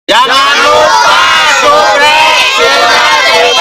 Jangan lupa subscribe Silva TV.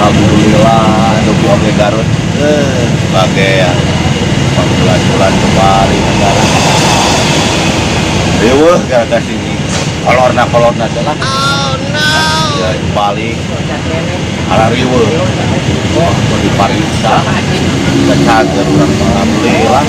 Alhamdulillah dugi oge Garut bagean bulan-bulan kembali ke Garut. Riweuh gara-gara sini kolorna teh lah. Oh no. Ya balik arah riweuh. Oh, di pariksa. Cager urang alhamdulillah.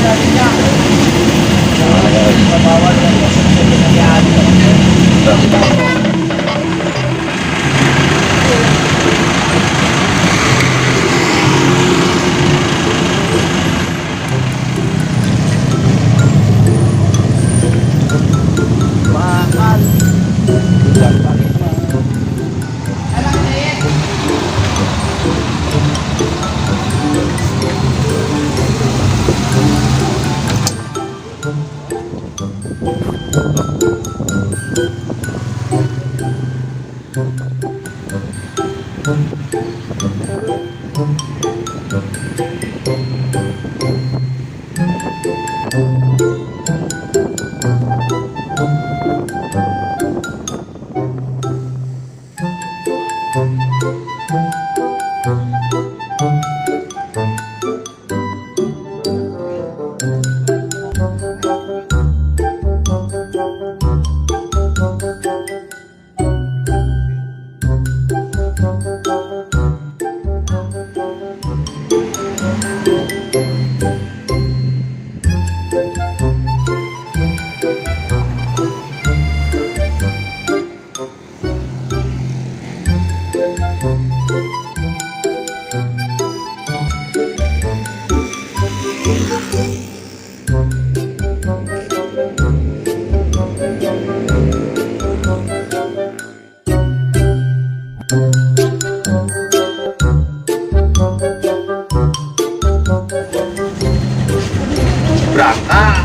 Berangkat.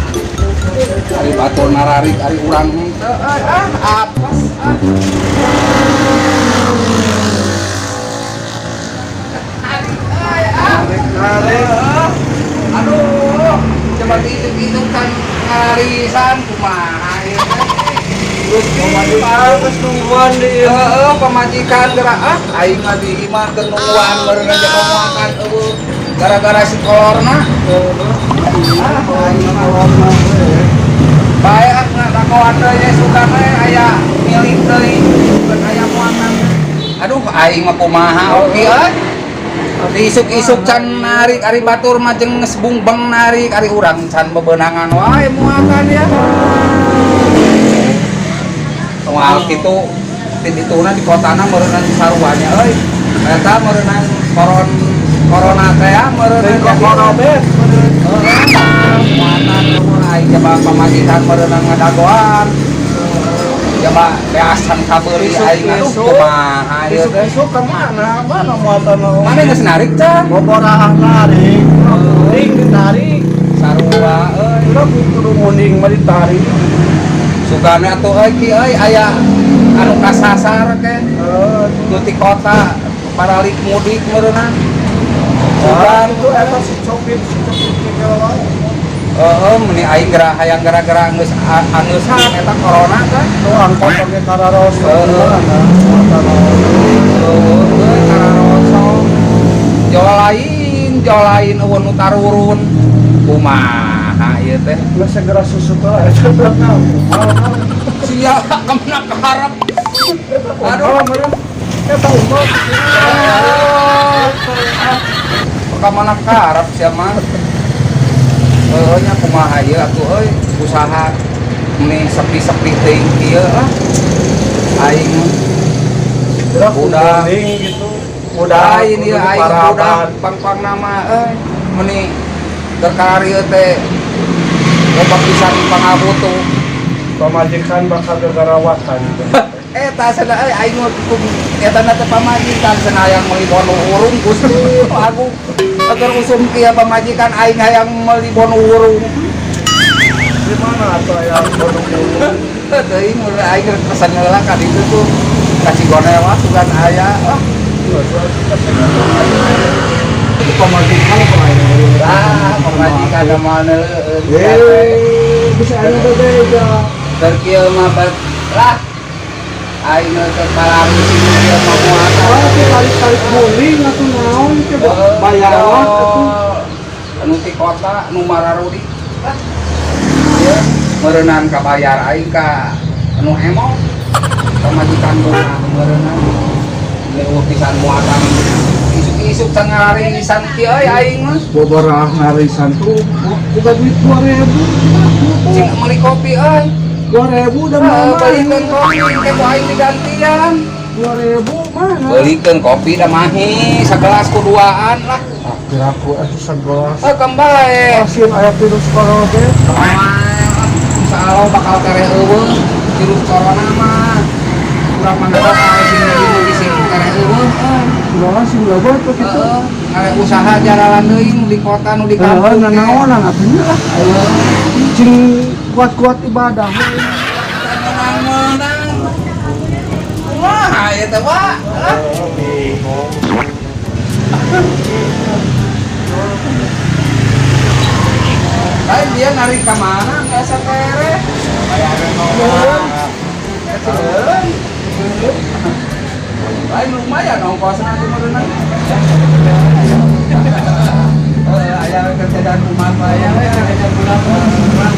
Ari batur nararik ari urang teu ah apes ah. Narik. Aduh, coba dihitung-hitung kan ngarisan kumaha ieu teh. Pamajikan geus nungguan di ieu. Heeh, pamajikan gerak ah aing mah di imah keur nungguan meureun aja muatan eueuh. Gara-gara si kolorna. Ah, aing mah Kolorna we. Bae ah ngadagoan deui ye sugan we aya milik deui sugan aya muatan. Aduh, aing mah kumaha oke euy. Isuk-isuk can narik ari batur mah jeung geus bungbeng narik ari urang can bebenangan wae muatan ya. Moal kitu ti dituna di kotana meureunnan saruanya euy. Eta meureunnan corona teh ya meureunnan Teuing corona meureun. Heeh, muatan eueuh aing jaba pamajikan meureunnan ngadagoan. Jaba beasan kabeuli aing aduh kumaha ieu teh. Isuk-isuk ka mana? Mana muatan? Mana geus narik can? Boboraah narik. Munding ditarik. Sarua euy. Urang kudu munding mah ditarik. Sugana atuh euy ki euy aya anu kasasar ke Heeh. nu ti kota paralik mudik meureunna. Sugan Sugan itu eta si copit ke wae. Heeh, meni aing geura hayang gara-gara geus angeusan eta corona kan. Tuh angkot oge kararos. Heeh. Mana muatan? Eueuh euy kararosong. Jol lain eueuh nu tarurun. Kumaha ieu teh? Geus segera susut lah eta teh. Sia kemana keharap. Aduh, meureun. Eta umpal. Ka mana karep sia mah. Heueuh nya kumaha ieu atuh euy usaha meni sepi-sepi teuing kieu lah. Aing Gerak Udah. munding gitu. udah ini kudu aing diparaban. udah pang-pang nama euy meni keur kieu teh loba pisan pangabutuh. Pamajikan bakal gegarawatan gitu. Eta cenah euy aing mah kum eta na teh pamajikan cenah hayang meuli bonu hurung Gusti agung. Agar usum kieu pamajikan aing hayang meuli bonu hurung. Di mana atuh aya bonu hurung? Teuing mun aing rek pesen heula ka ditu tuh. Ka Cigonewa sugan aya ah. Itu pamajikan apa aing? Ah, pamajikan da mana Eh, bisa aya berbeda. Keur kieu mah lah. Aing teh palami sini kieu mah muatan. Ah, teh tarik-tarik munding atuh naon teh bayaran atuh. Anu ti kota nu mararudi. Lah. Ieu meureunnan kabayar aing ka anu emong. Pamajikan mah meureunnan. Leuweuh pisan muatan. Isuk-isuk can ngararisan kieu euy aing mah. Boboraah ngarisan tuh boga duit 2000. Cing meuli kopi euy. 2000 da Heeh, mama. belikeun kopi teh ku aing digantian. 2000 mana? Belikeun kopi da mahi sagelas ku duaan lah. Ah, piraku atuh segelas. Eh kembae. Pasien aya virus corona teh. Insyaallah bakal tereh eueuh virus corona mah. Urang mah ngadoa sing di sing tereh eueuh. Kumaha sing loba tuh kitu. Heeh, ngare usaha jaralan deui nu di kota nu di Heeh, kampung. nanaonan atuh nya lah. Heeh. Cing kuat-kuat ibadah. Menang-menang. Kumaha ieu teh, Pak? Lah. Bingung. Lain dia narik ke mana? Nggak setere. Bayaran Kecil. Lain lumayan ongkosnya tuh merenang. Aya kerja dan rumah saya, kerja bulan rumah.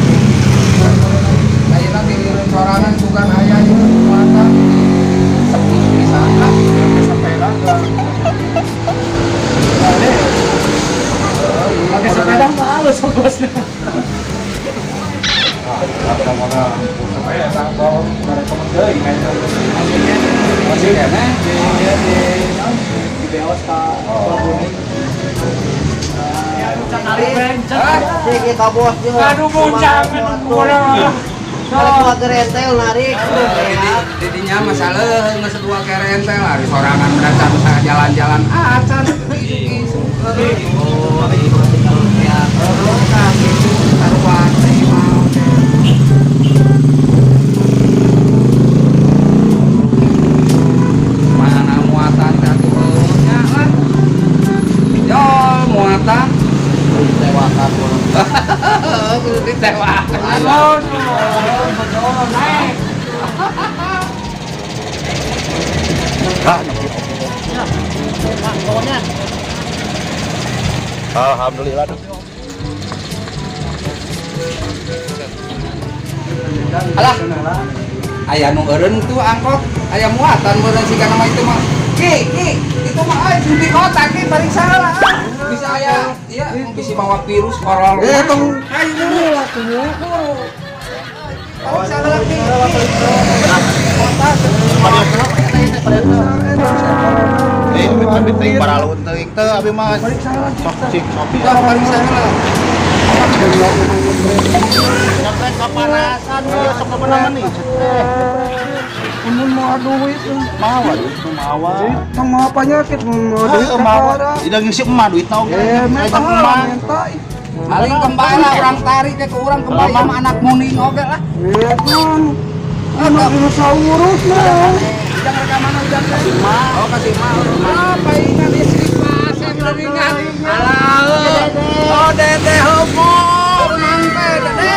Ayeuna tilireun sorangan sugan aya ieu muatan. Sepi pisan lah. Sepeda enggak. Pakai sepeda mah halus ongkosnya. Sepeda bawa deui Masih keneh. Di di di beos ka Kuning. Kita bos juga. Aduh buncang aduh. Kalau kerentel narik. Didinya masalah geus dua kerentel ari sorangan beracan jalan-jalan acan isu-isu. Oh, ya. Gitu taruhan teh mah. Mana muatan teh atuh nya lah. Yo muatan Ditewakan. Kudu ditewakan. Aduh, naik. Alhamdulillah. Alah. Aya nu eureun tuh angkot, aya muatan meureun siga nama itu mah. Ki, ki, itu mah euy di kota ki pariksa lah. Bisa aya ieu bisa mawa virus corona. Eh, tong ayo dulu lah tuh. Pariksa lah ki. Kota. Eh, abi teuing paralun teuing teu abi mah. Sok cik sok. Udah pariksa lah. Sampai kapanasan ieu sok bener nih. Mun mau duit Mawa itu mawa. tong mau penyakit mun mau duit Mawa. Tidak ngisi emak duit tau Eh, minta minta. Paling kembali lah orang tarik ke orang kembali sama anak muning oge lah. Eh, kan. Anak dinosaurus mah. Ujang rekaman ujang kasih mah. Oh kasih mah. Apa ingat istri pasem ringan. Alah. Oh dede homo menang teh dede.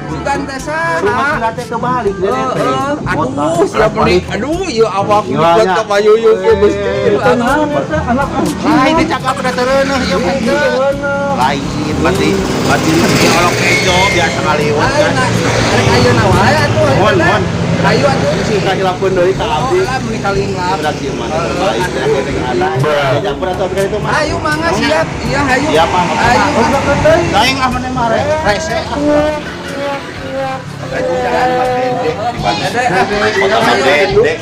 Sugan teh saha. Rumah teh kebalik dede teh. Aduh, siap beli. Aduh, ieu awak buat ka payuyuk ge Gusti. Anak Lain dicakap udah tereuneuh ieu mah teu. Lain berarti berarti olok kejo biasa ngaliwat kan. Rek ayeuna wae atuh. Mohon, mohon. Ayo atuh. Suka hilapeun deui ka abdi. Oh, lah meuni kalingap. Berarti mah baik teh anak. Campur atau abdi itu mah. Ayo mangga siap. Iya, ayo. Siap, Mang. Ayo. Daeng ah maneh mah rese ah. Dede, ah. Dede.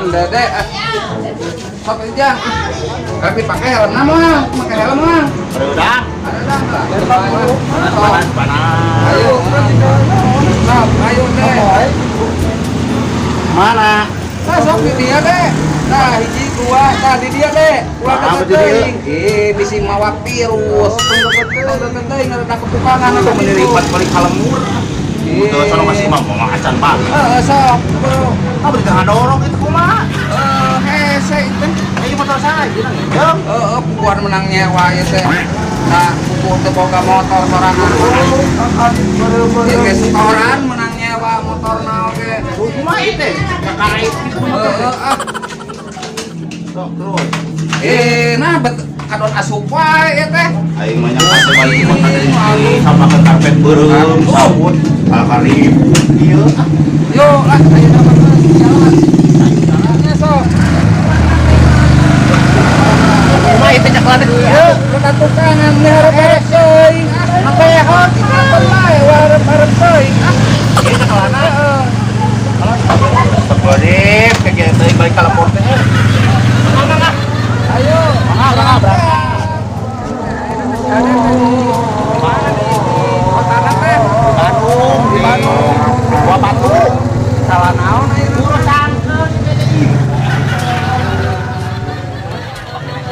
Dede, ah. Sok aja. Tapi pakai helm mah, pakai helm mah. Udah. Ada dah. Panas, panas. Ayo. Sok, ayo deh. Mana? Nah, sok di dia deh. Nah, hiji dua, nah di dia deh. Ulah Nah, deket di dia. teuing. Ih, bisi mawa virus. Tong deket teuing ada kepukangan atau Meniripat balik kalemur. Tuh, sono masih mah mau acan banget. Heeh, sok. Ah, beri dorong itu kumaha? Hese itu. Ayo motor saya bilang ya. Heeh, pukuan menang nyewa ieu teh. Nah, pukuh teu boga motor sorangan. Ieu ge setoran menang nyewa motorna oge. Kumaha ieu teh? Kakarait itu motor teh. Heeh, ah. Sok terus. Eh, nah bet kadon asup wae ieu teh. Aing mah nya kasih balik kota dari sini sama ke karpet beureum, sabun, alkaribut ieu. Yo lah, ayo dapat jalan. Jalannya sok. Kumaha ieu teh caklan ieu? Lu tukangan nih harap-harap teuing. Apa ya hot? Apa bae harap-harap teuing. Ah, Ieu caklana. heeh. Astagfirullahaladzim, kayak teuing balik ka lembur teh. Ayo. Mangga, berangkat. Mana di kota teh? Bandung, di Bandung. Gua Batu. Salah naon ayeuna? Urusankeun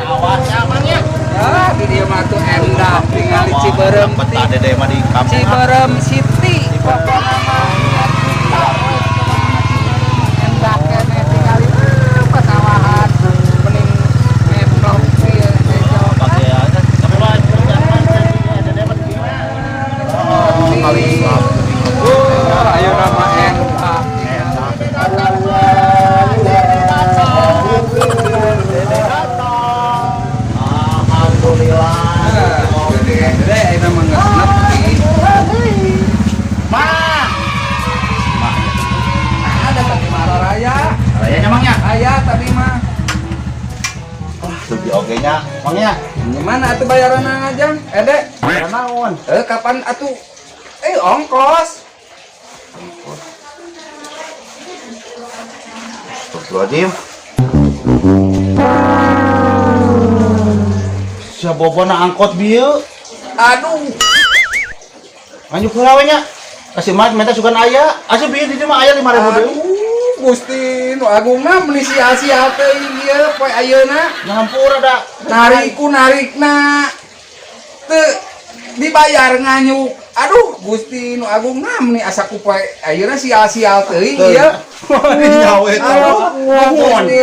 awas ya, Mang ya. Ya, di dieu mah tuh endah tingali Ciberem. Peta dede mah di kampung. Ciberem City. Pokona mah endah keneh tingali pasawahan mending ngeplok ieu hejo. Pakai aja. Tapi mah dede mah di dieu. Oh, kali Oh, ayo nama endah. Alhamdulillah. Dede, ayeuna mah geus nepi. Ma. Ma. Ada tadi mah raya. Rayanya Mang ya? Aya tadi mah. Lebih oke nya, Mang ya. Gimana atuh bayaran aja? Dek. Naon? Kapan atuh? Ongkos. Astagfirullahaladzim. Sia bobona angkot bieu. Aduh. Nganjuk heula we nya. Kasih mas minta sugan aya. Asup ieu di dieu mah aya 5000 deui. Aduh, Gusti nu agungna meuni sia-sia teuing ieu poe ayeuna. Nyampur ada. Narik ku narikna. Teu dibayar nganyuk. Aduh, Gusti nu agungna meuni asa ku poe ayeuna sia-sia teuing ieu. Nyawe teh. Aduh, Nuhun. Gusti.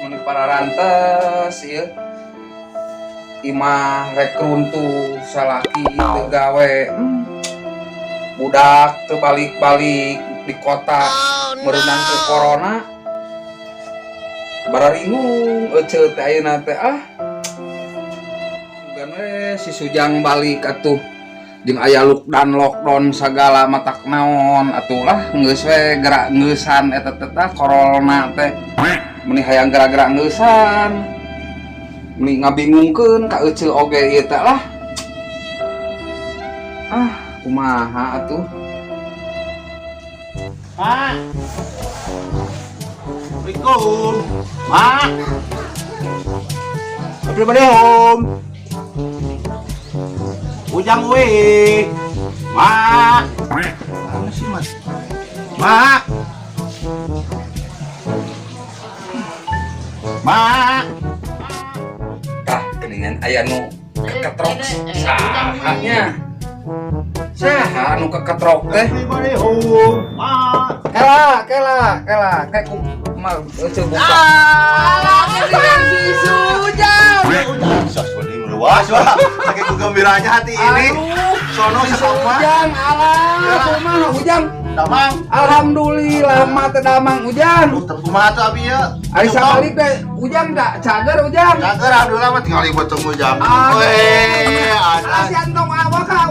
Meni pararantes ieu. Imah rek runtuh salaki teu gawe. Budak teu balik-balik di kota merenang ke corona. Bararingung eceu teh ayeuna teh ah. Sugan we si Sujang balik atuh. Jeung aya lockdown sagala matak naon atuh lah geus we gerak ngeusan eta teh tah corona teh. Meni hayang gerak-gerak ngeusan. Meni ngabingungkeun ka eceu oge ieu teh lah. Ah, kumaha atuh? Mak. Assalamualaikum. Mak. Everybody home. Ujang we. Mak. Mana sih, Mas? Mak. Mak. Tah, geuningan aya nu keketrok saha nya. Saha anu keketrok teh? Everybody home. Mak. Kela, kela, kela, kayak ku mal eceu buka. Alah, geuningan si Sujang. Sos bening luas wah. Saking ku gembiranya hati ini. Aduh, Sono si sakapa. Ujang, alah, kumaha Ujang? Damang. Alhamdulillah mah teu damang Ujang. Duh, teu kumaha tuh abi ya? Ari sabalik teh Ujang da cager Ujang. Cager alhamdulillah mah tinggal ibu tunggu jam. Aduh. Weh, ada. Alah si antong awak ka.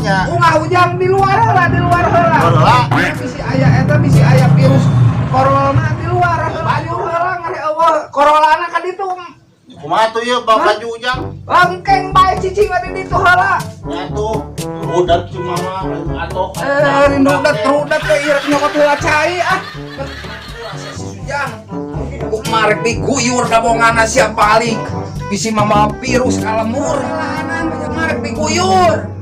Nya. Ungah Ujang di luar heula, di luar heula. Luar heula. Bisi aya eta bisi aya virus corona di luar. Banjur heula ngare eueuh corona ka ditu. Kumaha tuh ieu bawa baju Ujang? Lengkeng bae cicing di ditu heula. Nya tuh rudat cuma mah atuh. Rindu rudat teh ieu rek nyokot heula cai ah. Si Ujang. Ku marek diguyur dabongana siap balik. Bisi mama virus kalemur laanan marek diguyur.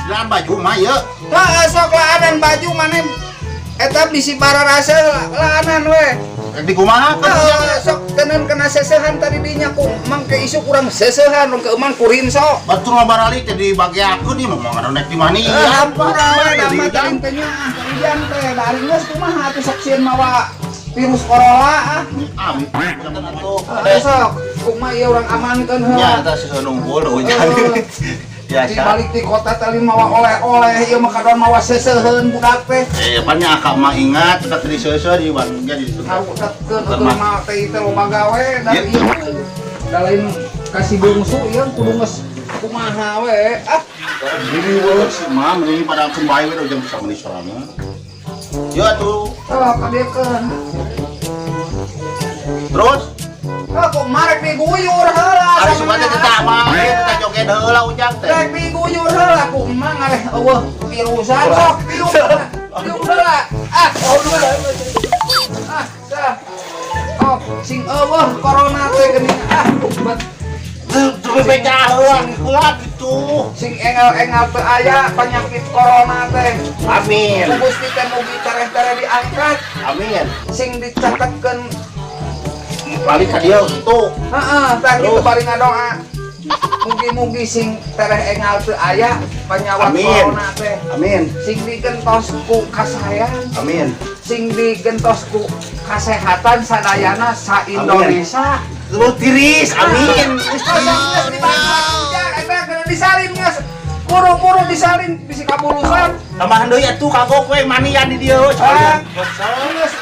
Silakan baju mah ieu. Lah sok laanan baju maneh eta bisi bararasa laanan we. Rek di kumaha kan Ujang? Sok tenan kena sesehan tadi dinya ku mang ke isu kurang sesehan rong ke emang kurin sok. Batur mah baralik jadi bagiakeun ieu mah ngadonek di mana ieu. Hampura we Jadi nama Ujang. teh nya ah Ujang teh dari geus kumaha atuh sok sieun mawa virus corona ah. Amit atuh. Sok kumaha ieu urang amankeun heula. Nya eta seseun unggul Ujang. Di Biasa. balik di kota tadi mawa oleh-oleh ieu mah kadon mawa seseuheun budak teh. Pan nya akak mah ingat tetap di seuseuh di Bandung ge di situ. Harudetkeun Bener, eueuh mah. mah teh teh loba gawe da Iya. ieu. Da lain kasih bungsu ieu kudu geus kumaha we ah. Diri we si mah mending pada bae we ujang bisa meuni sorangan. Yo atuh. Tah kadiekeun. Terus Ah kok marek diguyur heula. ari sugan teh teh mah teh joget heula Ujang teh. Rek diguyur heula ku emang areh eueuh virusan sok tiup. Tiup heula. Ah, ah, sah. Oh, sing eueuh corona teh geuning ah bet Terus beca heula heula gitu. sing engal-engal teu aya penyakit corona teh. Amin. Ku Gusti teh mugi tereh-tereh diangkat, Amin. sing dicatetkeun. Balik ka dieu kitu. Heeh, tah kitu Terus. bari ngadoa. Mugi-mugi sing tereh engal teu aya penyawat Amin. corona teh. Amin. Sing digentos ku kasayang, Amin. sing digentos ku kasehatan sadayana sa Indonesia. Terus tiris. Amin. Geus geus dibantuan Ujang, eta kudu disalin geus. Buru-buru disalin bisi kabulusan. Tambahan deui atuh kagok we manian di dieu. Ah, geus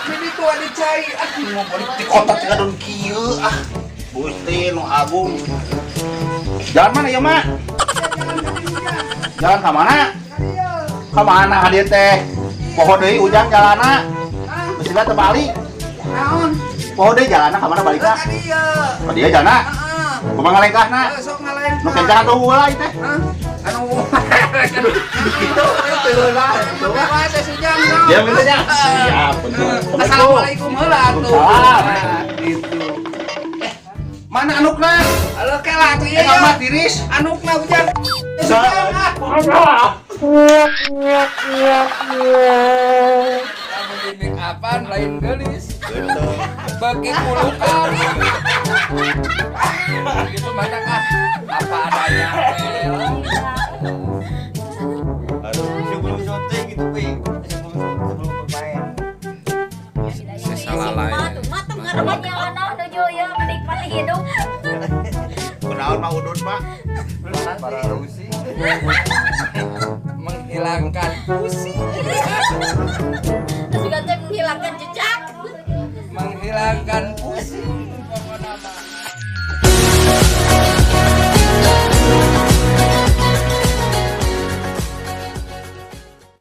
di ditu di cai. Ah, Mau balik di kota teh kadon kieu ah. Gusti nu agung. Jalan mana ya, Mak? Jalan ka mana? Ka mana ka dieu teh? Poho deui Ujang jalana. Geus teu balik. Naon? Poho deui jalana ka mana balikna? Ka dieu. Ka dieu jalana. Heeh. Kumaha ngalengkahna? Sok ngalengkah. Nu kencang atuh heula ieu teh. Hah? Anu gitu. Atuh lah. Puasa si Ujang. Ya bener ya. Siap, betul. Assalamualaikum heula atuh. Waalaikumsalam. Nah, gitu. Eh, mana anukna? Halo kela atuh ieu. Eh, mah tiris. Anukna Ujang. Si Ujang ah. Lamun di make upan lain geulis. Bagi pulukan. Gitu matak ah. Apa adanya. Aduh, sebelum syuting gitu, Pi. Sebelum bermain. Salah lain. Mateng ngarepnya mana nuju ya menikmati hidup. Kunaon mah udun, Pak? Para pusing. Menghilangkan pusing. Terus juga teh menghilangkan jejak. Menghilangkan pusing.